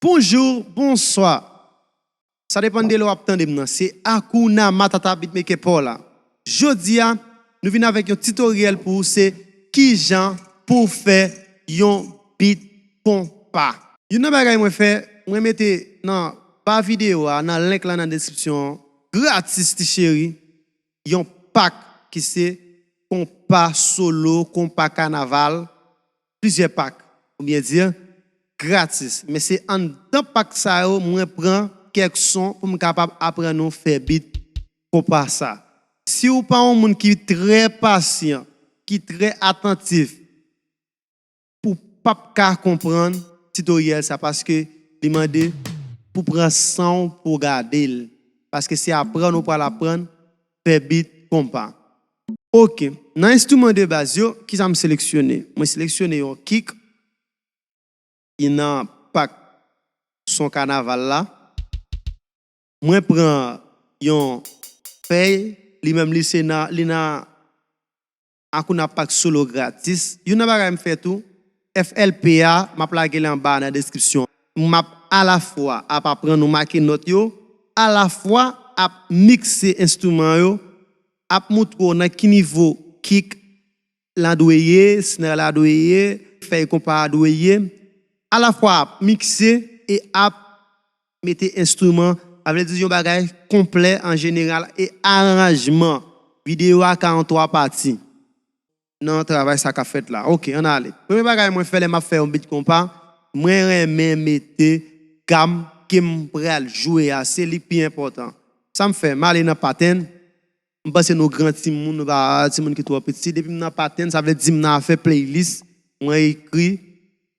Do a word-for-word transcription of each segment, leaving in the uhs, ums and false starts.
Bonjou, bonswa. Sa depann de lè w ap tande m nan. Se Hakuna Matata Beatmaker pa w la. Jodi a, nou vin avèk yon titoryèl pou ou, se kijan pou w fè yon beat konpa. Youn nan bagay mwen fè, mwen mete nan ba videyo a, nan link la nan deskripsyon an, gratis ti cheri, yon pak ki se konpa solo, konpa kanaval, plizyè pak, pou byen di, gratis. Men se anndan pak sa yo mwen pran kèk son pou m kapab aprann nou fè beat konpa sa. Si w pa yon moun ki trè pasyan, ki trè atantif, ou p ap ka konprann titoryèl sa paske li mande pou pran san w pou w gade l. Paske se aprann ou pral aprann fè beat konpa. Oke, nan enstriman de baz yo, kisa m seleksyone? Mwen seleksyone yon kick ki nan pak son kanaval la. Mwen pran yon fèy, li menm li se nan, li nan Hakuna Pak solo gratis. Youn nan bagay m fè tou, F L P a, m ap lage li anba nan deskripsyon. M ap alafwa ap aprann ou make nòt yo, alafwa ap mikse enstriman yo, ap moutre w nan ki nivo kick la dwe ye, snare la dwe ye, fèy konpa a dwe ye. Alafwa ap mikse e ap mete enstriman, sa vle di yon bagay konplè an jeneral e aranjman. Videyo a karant twa pati nan travay sa k ap fèt la. Oke, ann ale. Premye bagay mwen fè lè m ap fè yon beat konpa, mwen renmen mete gam ke m pral jwe a, se li k pi enpòtan. Sa m fè, m ale nan patèn, m panse nou gran timoun, nou pa timoun ki twò piti. Depi m nan patèn, sa vle di m nan afè playlist, mwen ekri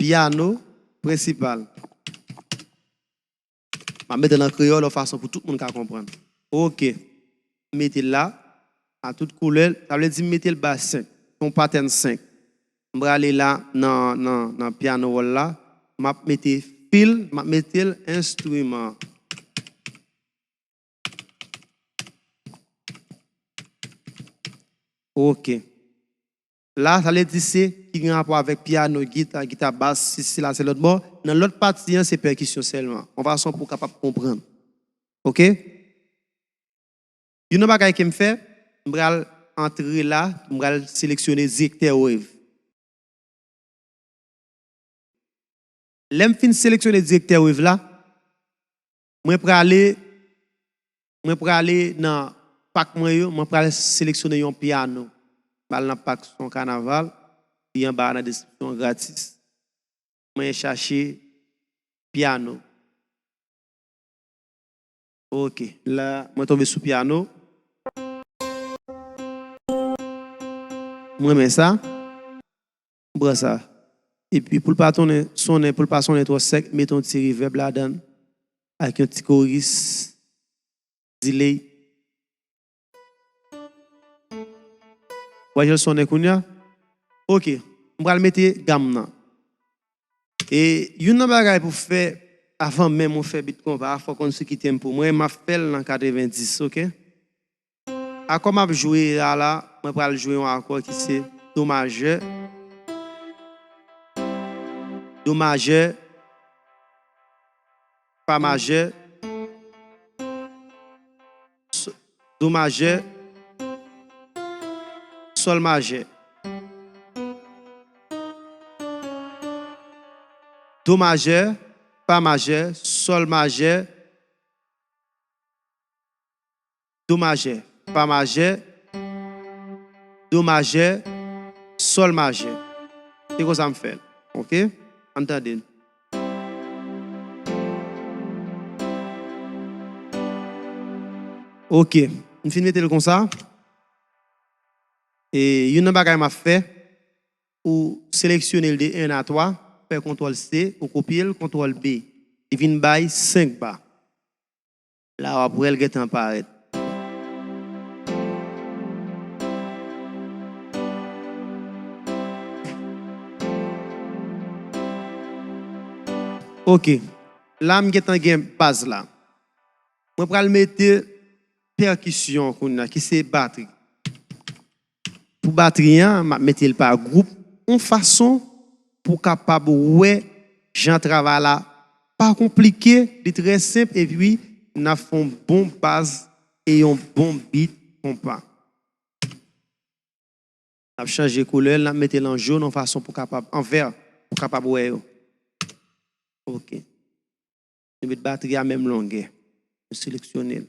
pyano prensipal. M ap mete l an kreyòl yon fason pou tout moun ka konprann. Oke. M mete l la, a tout koulè. Sa vle di m mete l ba senk. Se yon patèn senk. M prale la nan, nan, nan piano roll la. M ap mete fil, m ap mete l enstriman. Oke. La, sa vle di se ki gen rapò avèk pyano, gita, gita bas, si, sila, se lòt bò. Nan lòt pati an, se pèkisyon sèlman. Yon fason pou w kapab konprann. Oke? Youn nan bagay ke m fè, m pral antre la, m pral seleksyone direktè wave. Lè m fin seleksyone direktè wave la, mwen prale, mwen prale nan pak mwen yo, mwen pral seleksyone yon pyano. M al nan pak son kanaval, li anba a nan deskripsyon gratis. Mwen chache pyano. Oke, la, mwen tonbe sou pyano. Mwen renmen sa. M pran sa. Epi pou l pa tonnen, sonnen, pou l pa sonnen twò sèk, mete yon ti reverb ladan l ak yon ti koris delay. W a jan l sonnen kounye a? Oke, m pral mete gam nan. E youn nan bagay pou fè avan menm ou fè beat konpa, fò w konn sou ki tenpo. Mwen, m ap fè l nan katrevenndis, oke? Akò m ap jwe a la, mwen pral jwe yon akò ki se do majè, do majè, fa majè, s-, do majè, sòl majè. Do majè, fa majè, sòl majè, do majè, fa majè, do majè, sòl majè. Se konsa m fè l. Oke? Ann tande l. Oke. M fin mete l konsa. E youn nan bagay m ap fè, ou seleksyone l de en a twa, fè kontwòl C, ou kopye l, kontwòl B. Li vin bay senk ba. La w ap wè l gentan parèt. Oke. La m gentan gen baz la. Mwen pral mete pèkisyon kounye a, ki se batri. Pou batri an, m ap mete l pa gwoup, yon fason pou w kapab wè jan travay la pa konplike, li trè senp, epi n ap fè yon bon baz e yon bon bit konpa. N ap chanje koulè l, n ap mete l an jòn, yon fason pou kapab, an vè, pou kapab wè yo. Ok. Nou met batri a menm longè. Nou seleksyone l.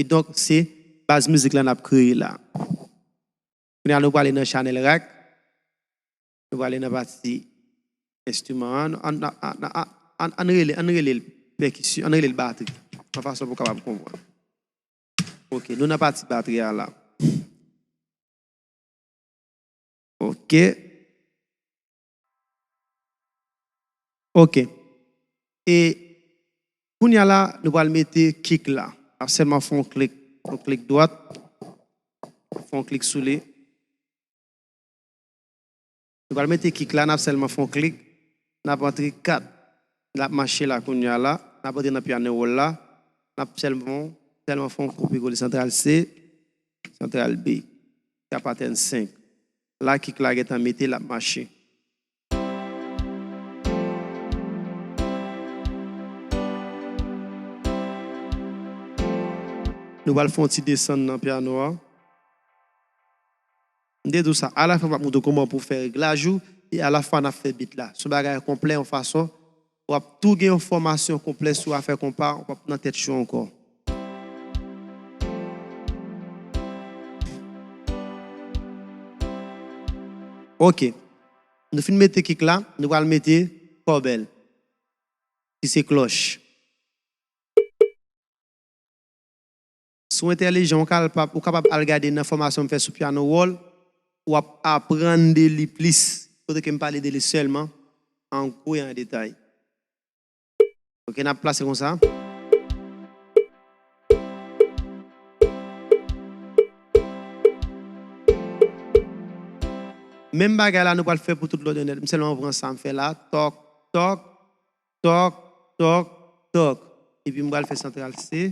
Kidonk, se baz mizik la n ap kreye la. Kounye a, nou prale nan chanèl rack. Nou prale nan pati enstriman an. An, an, an, an, an, ann rele, ann rele l pèkisyon, ann rele l batri. Yon fason pou w kapab konprann. Ok, nou nan pati batri a la. Ok. Ok. E kounye a la, nou pral mete kick la. N ap sèlman fè yon klik, yon klik dwat, fè yon klik sou li. Nou pral mete kick la, n ap sèlman fè yon klik, n ap antre kat. L ap mache la kounye a la, n ap antre nan piano roll la, n ap sèlman, sèlman fè yon kopi kole santral C, santral B. Sa patèn senk. La, kick la gentan mete, l ap mache. Nou pral fè yon ti desann nan pyano a. M te di w sa, alafwa m ap montre w kòman pou w fè reglaj ou, e alafwa n ap fè bit la. Se yon bagay konplè, yon fason w ap tou gen yon fòmasyon konplè sou afè konpa, w ap nan tèt cho ankò. Ok. Nou fin mete kick la, nou pral mete kòbèl, ki se klòch. Si w entèlijan, ou kapab, ou kapab al gade nan fòmasyon m fè sou pyano roll, w ap aprann de li plis, kote ke m pale de li sèlman, an gwo e an detay. Ok, n ap plase l konsa. Menm bagay la, nou pral fè pou tout lòt yo nèt. M sèlman pran sa, m fè la, tòk, tòk, tòk, tòk, tòk. Epi m pral fè santral C,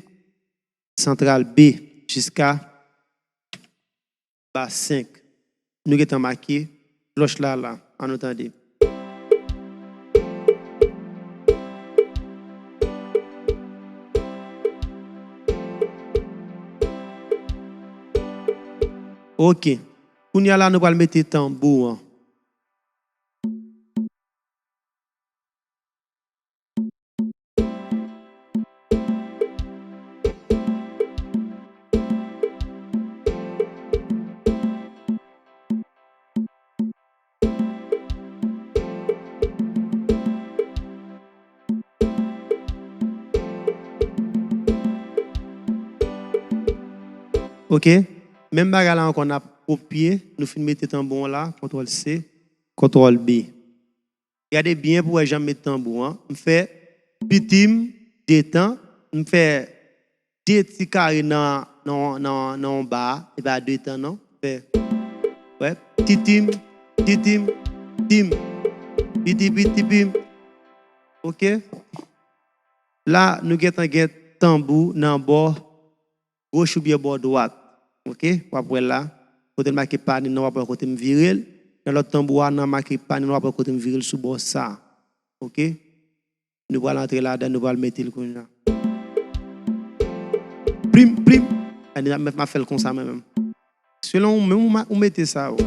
santral B, jiska ba senk. Nou gentan make klòch la la. Ann nou tande. Ok. Kounye a la, nou pral mete tanbou an. Ok. Menm bagay la ankò, n ap kopye. Nou fin mete tanbou an la, kontwòl C, kontwòl B. Gade byen pou w wè jan m met tanbou an. M fè pitim, detan. M fè de ti kare nan, nan, nan, nan yon ba, e pa detan non. M fè, wè, titim, titim, tim. Piti, piti, pim. Ok? La, nou gentan gen tanbou nan bò goch oubyen bò dwat. Ok? W ap wè l la. Kote l make pa ni nan, w ap wè kote m vire l. Nan lòt tanbou a, nan make pa ni nan, w ap wè kote m vire l sou bò sa. Ok? Nou pral antre ladan, nou pral mete l kounye a. Plim, plim. Gade, m ap, m ap fè l konsa mwen menm. Selon ou menm, ou ma-, ou mete sa, ou.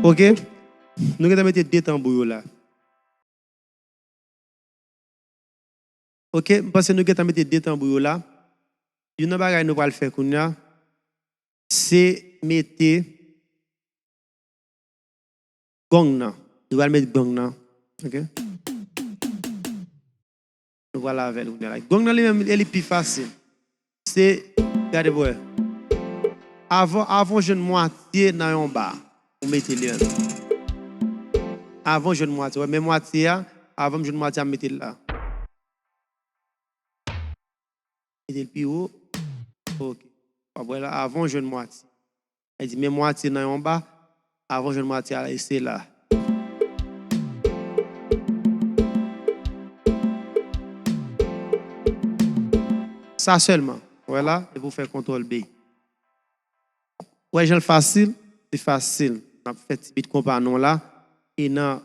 Ok? Nou gentan mete de tanbou yo la. Ok, m panse nou gentan mete de tanbou yo la. Youn nan bagay nou pral fè kounye a, se mete gong nan. Nou pral met gong nan. Ok? Nou pral avè l kounye a la. Gong nan li menm, e li pi fasil. Se, gade pou wè. Avan, avan w jwenn mwatye nan yon ba, ou mete li ann. Avan w jwenn mwatye, wè, men mwatye a, avan m jwenn mwatye a, m mete l la. Mete l pi wo. Ok. W ap wè la, avan w jwenn mwatye. Sa di, men mwatye nan yon ba, avan w jwenn mwatye a, e se la. Sa sèlman. Wè la, epi w fè kontwòl B. Wè jan l fasil? Li fasil. N ap fè ti bit konpa nou la. E nan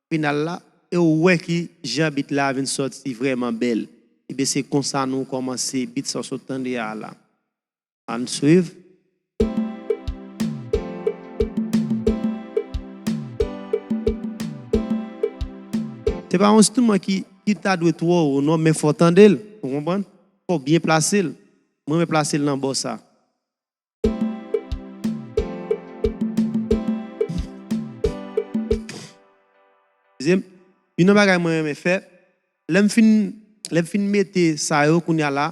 final la, e w wè ki jan bit la vin sòti vrèman bèl. Ebyen, se konsa nou kòmanse bit sa w sot tande a la. Ann swiv. Se pa yon enstriman ki, ki ta dwe twò wo, non, men fò w tande l. Ou konprann? Fò w byen plase l. Mwen, mwen plase l nan bò sa. Dezyenm, youn nan bagay mwen renmen fè, lè m fin, lè m fin mete sa yo kounye a la,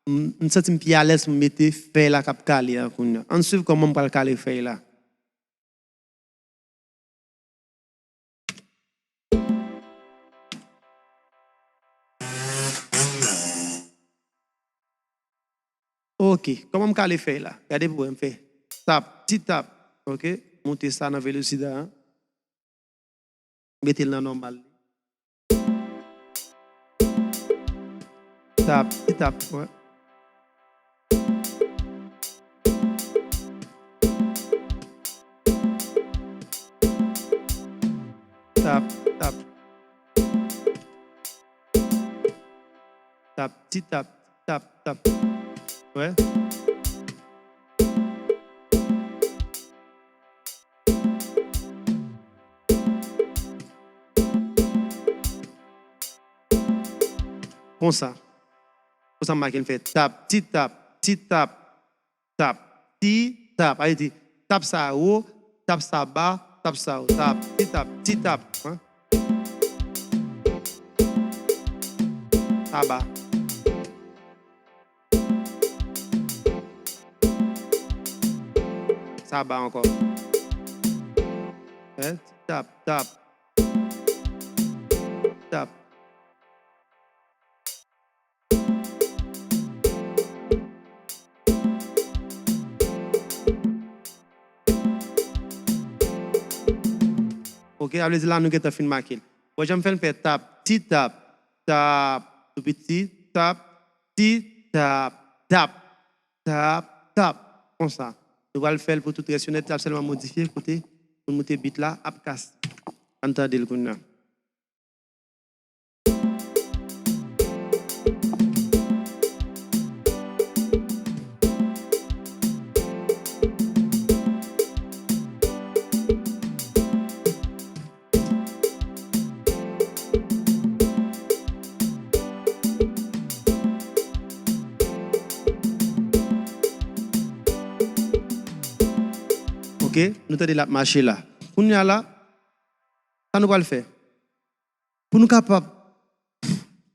m, m santi m pi alèz pou m mete fèy la k ap kale a kounye a. Ann swiv kòman m pral kale fèy la. Ok, kòman m kale fèy la? Gade pou wè, m fè tap, ti tap. Ok, monte sa nan velosite a. Mete l nan nòmal. Tap, ti tap, wè. Tap, tap. Tap, ti tap, tap, tap. Wè. Konsa. Konsa m make l fè tap, ti tap, ti tap, tap, ti tap. Sa vle di, tap sa wo, tap sa ba, tap sa wo. Tap, ti tap, ti tap. Hein? Sa ba. Sa ba ankò. Hein? Ti tap, tap. Tap. Ok, sa vle di la nou gentan fin make l. Bon, jan m fè l fè tap, ti tap, tap, tou piti, tap, ti tap, tap, tap, tap. Konsa. Nou pral fè l pou tout rès yo nèt, l ap sèlman modifye kote pou nou te bit la ap kase. Ann tande l kounye a. Ok, nou tande l ap mache la. Kounye a la, sa nou pral fè? Pou nou kapab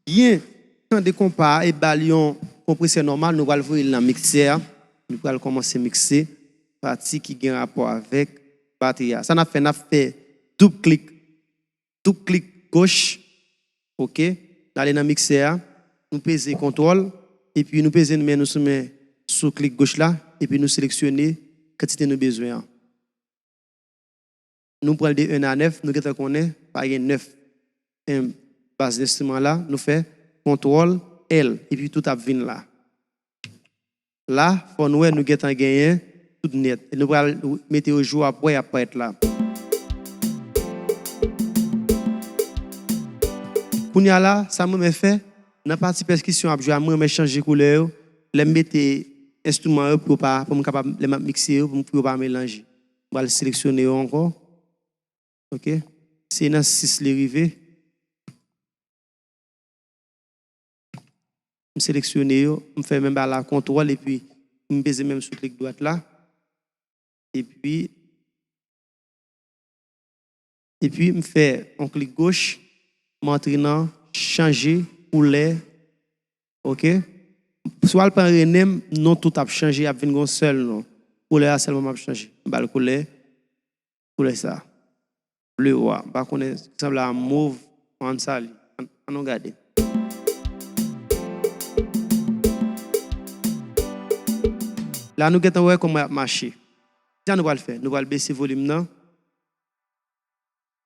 byen tande konpa a e ba l yon konpresè nòmal, nou pral voye l nan miksè a. Nou pral kòmanse mikse pati ki gen rapò avèk batri a. Sa n ap fè, n ap fè doub klik, doub klik goch, ok, n ale nan miksè a, nou peze kontwòl, epi nou peze men nou sou men, sou klik goch la, epi nou seleksyone kantite nou bezwen an. Nou pran l de en a nèf, nou gentan konnen pa gen nèf. En, baz enstriman la, nou fè kontwòl L, epi tout ap vin la. La, fò nou wè nou gentan genyen tout nèt. E nou pral mete yo jou, w ap wè y ap parèt la. Kounye a la, sa m renmen fè, nan pati pèkisyon ap jwe a, mwen renmen chanje koulè yo. Lè m mete enstriman yo pou yo pa, pou m kapab, lè m ap mikse yo, pou m, pou yo pa melanje. M pral seleksyone yo ankò. Ok? Se nan sis li rive. M seleksyone yo, m fè menm bagay la, kontwòl, epi m peze menm sou klik dwat la. Epi, epi m fè yon klik goch, m antre nan chanje koulè. Ok? Si w al pran renmen m, non tout ap chanje, ap vin gon sèl non. Koulè a sèlman m ap chanje. M ba l koulè, koulè sa. Ble wa. M pa konnen, sanble a mov, ann sa li. Ann, ann nou gade. La nou gentan wè kòman y ap mache. Kisa nou pral fè? Nou pral bese volim nan.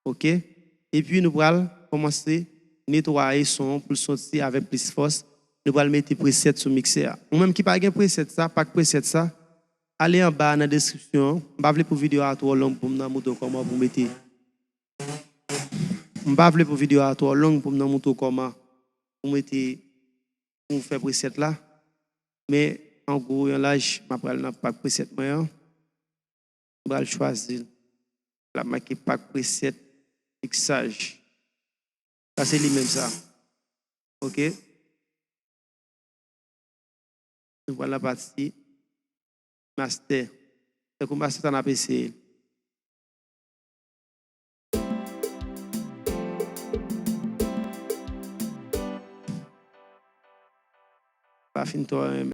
Ok? Epi nou pral kòmanse netwaye son an pou l soti avèk plis fòs. Nou pral mete preset sou miksè a. Ou menm ki pa gen preset sa, pak preset sa, ale anba a nan deskripsyon an. M pa vle pou videyo a twò long pou m nan moutre w kòman pou mete. M pa vle pou videyo a twò long pou m nan moutre w kòman pou mete, pou fè preset la. Men an gwo, an laj, m ap pral nan pak preset mwen an. M pral chwazi l. L ap make pak preset miksaj. Sa se li menm sa. Oke. Nou pral nan pati master. Tankou master sa n ap eseye l. Pa fin twò renmen.